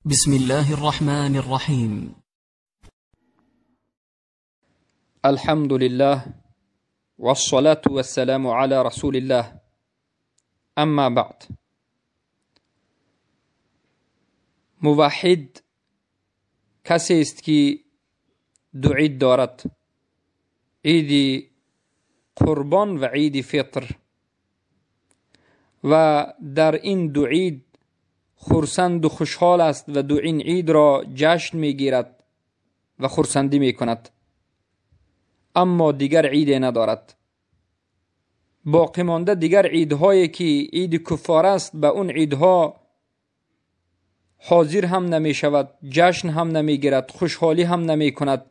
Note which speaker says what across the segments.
Speaker 1: بسم الله الرحمن الرحيم.
Speaker 2: الحمد لله والصلاة والسلام على رسول الله. اما بعد، موحد کسی است که دو عید دارد، عید قربان و عید فطر، و در این دو عید خرسند و خوشحال است و دو این عید را جشن میگیرد و خرسندی میکند، اما دیگر عید ندارد. باقی مانده دیگر عیدهایی که عید کفار است، به اون عیدها حاضر هم نمی شود، جشن هم نمی گیرد، خوشحالی هم نمی کند،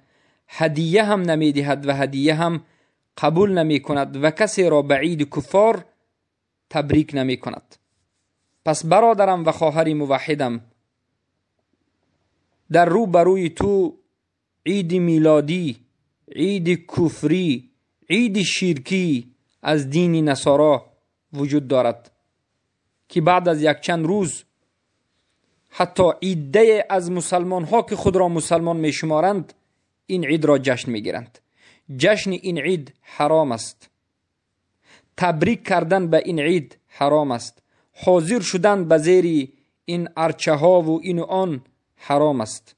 Speaker 2: هدیه هم نمی دهد و هدیه هم قبول نمی کند و کسی را به عید کفار تبریک نمی کند. پس برادرم و خواهر موحدم، در رو بروی تو عید میلادی، عید کفری، عید شرکی از دین نصارا وجود دارد که بعد از یک چند روز حتی عده از مسلمان ها که خود را مسلمان می شمارند این عید را جشن می گیرند. جشن این عید حرام است، تبریک کردن به این عید حرام است، حاضر شدن به زیر این ارچه ها و این و آن حرام است،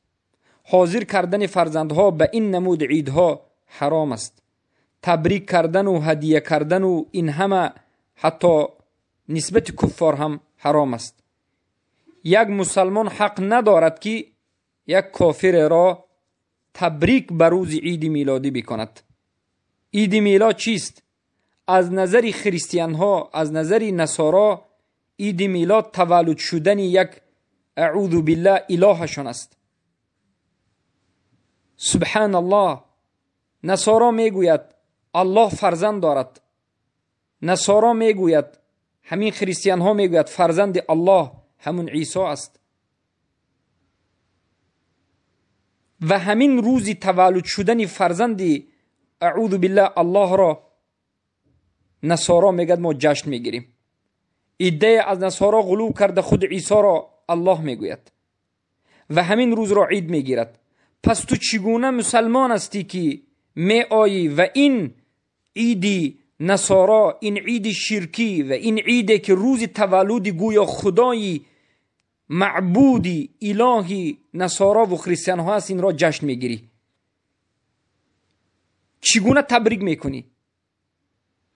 Speaker 2: حاضر کردن فرزندها به این نمود عیدها حرام است، تبریک کردن و هدیه کردن و این همه حتی نسبت کفار هم حرام است. یک مسلمان حق ندارد که یک کافر را تبریک به روز عید میلادی بکند. عید میلاد چیست؟ از نظر خریستیان ها، از نظر نصارا، عید میلاد تولد شدن یک اعوذ بالله الهشان است. سبحان الله، نصارا میگوید الله فرزند دارد، نصارا میگوید، همین خریستیان ها میگوید فرزند الله همون عیسی است، و همین روزی تولد شدن فرزند اعوذ بالله الله را نصارا میگد ما جشن میگیریم. عده از نصارا غلو کرده خود عیسی را الله میگوید و همین روز را عید میگیرد. پس تو چگونه مسلمان هستی که می آیی و این عیدی نصارا، این عید شرکی و این عیده که روز تولد گویا خدایی معبودی الهی نصارا و خریستیان ها هست، این را جشن میگیری؟ چگونه تبریک میکنی؟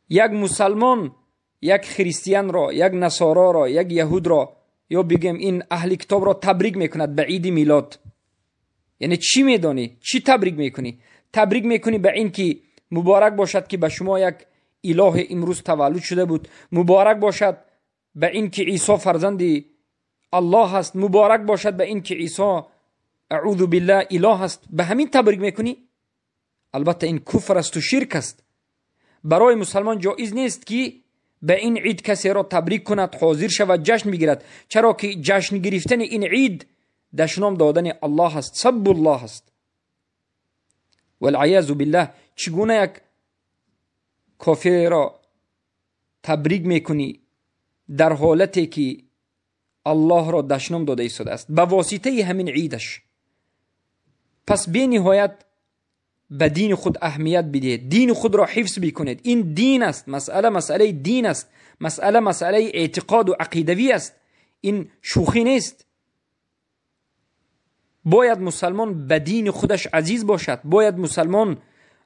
Speaker 2: یک مسلمان یک خریستیان را، یک نصارا را، یک یهود را، یا بگیم این اهل کتاب را تبریک میکند به عید میلاد، یعنی چی میدانی؟ چی تبریک میکنی؟ تبریک میکنی به این که مبارک باشد که به شما یک اله امروز تولد شده بود، مبارک باشد به این که عیسی فرزند الله است، مبارک باشد به این که عیسی اعوذ بالله اله است. به همین تبریک میکنی؟ البته این کفر است و شرک است. برای مسلمان جایز نیست که به این عید کسی را تبریک کند، حاضر شود، جشن بگیرد، چرا که جشن گرفتن این عید دشنام دادن الله است، سب الله است. والعیاذ بالله، چگونه یک کافر را تبریک میکنی در حالتی که الله را دشنام داده ایستاده است به واسطه همین عیدش؟ پس بی نهایت به دین خود اهمیت بدهید، دین خود را حفظ بکنید. این دین است، مسئله مسئله دین است، مسئله مسئله اعتقاد و عقیدوی است، این شوخی نیست. باید مسلمان به دین خودش عزیز باشد، باید مسلمان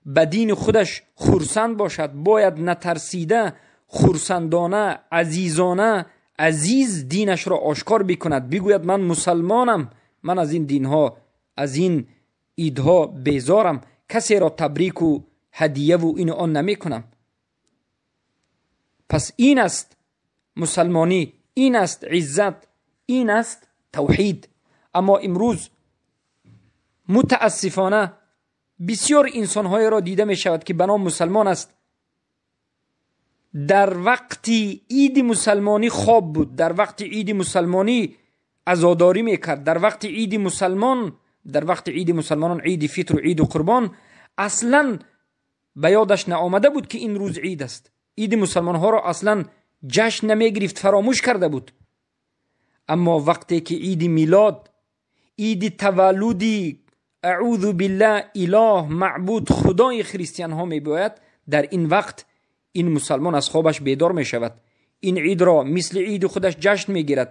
Speaker 2: به دین خودش خرسند باشد، باید نترسیده، خرسندانه، عزیزانه، عزیز دینش را آشکار بکند، بگوید من مسلمانم، من از این دینها، از این عیدها بیزارم، کسی را تبریک و هدیه و این و آن نمی کنم. پس این است مسلمانی، این است عزت، این است توحید. اما امروز متاسفانه بسیار انسانهای را دیده می شود که بنام مسلمان است، در وقت عید مسلمانی خواب بود، در وقت عید مسلمانی عزاداری میکرد، در وقت عید مسلمان، در وقت عید مسلمانان، عید فطر و عید قربان، اصلا به یادش نآمده بود که این روز عید است. عید مسلمان ها را اصلا جشن نمی گرفت، فراموش کرده بود. اما وقتی که عید میلاد، иди таваллуди, аъузу биллаҳ, илоҳ, маъбуд, худои христианҳо мебиёяд, дар ин вақт ин мусалмон аз хобаш бедор мешавад, ин идро мисли иди худаш ҷашн мегирад,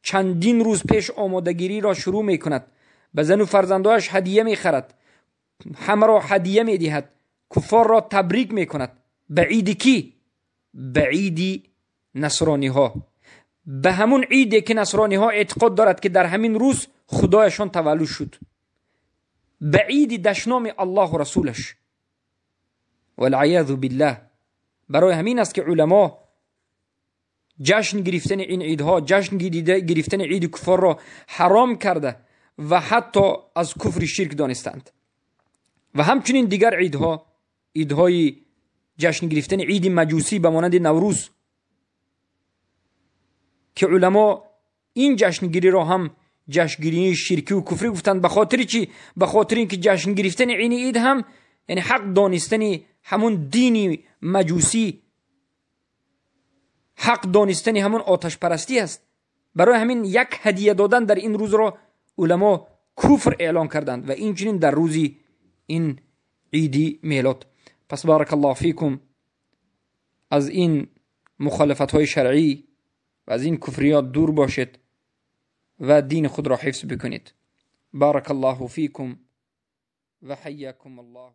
Speaker 2: чандин рӯз пеш омодагириро шурӯъ мекунад, ба зану фарзандояш ҳадия мехарад, ҳамаро ҳадия медиҳад, куффорро табрик мекунад. Ба иди кӣ? Ба иди насрониҳо, ба ҳамун иде ки насрониҳо эътиқод дорад, ки дар ҳамин рӯз худояшон таваллуд шуд, ба иди дашноми Аллоҳу расулаш, валъаязу биллаҳ. Барои ҳамин аст, ки уламо ҷашн гирифтани ин идҳо, ҷашн гирифтани иди куффорро ҳаром карда ва ҳатто аз куфри ширк донистанд. Ва ҳамчунин дигар идҳо, идҳои ҷашн гирифтани иди маҷусӣ ба монанди Наврӯз, ки уламо ин ҷашнгириро ҳам ҷашнгирии ширкӣ ва куфрӣ гуфтанд. Ба хотири чӣ? Ба хотири ин ки ҷашн гирифтани ин ид ҳам, яъне ҳақ донистани ҳамун дини маҷусӣ, ҳақ донистани ҳамун оташпарастӣ аст. Барои ҳамин як ҳадия додан дар ин рӯзро уламо куфр эълон карданд ва инчунин дар рӯзи ин иди мелод. Пас баракаллоҳу фикум, аз ин мухолифатҳои шаръӣ ва аз ин куфриёт дур бошед ва дини худро ҳифз бикунед. Баракаллоҳу фикум ва ҳайякум Аллоҳ.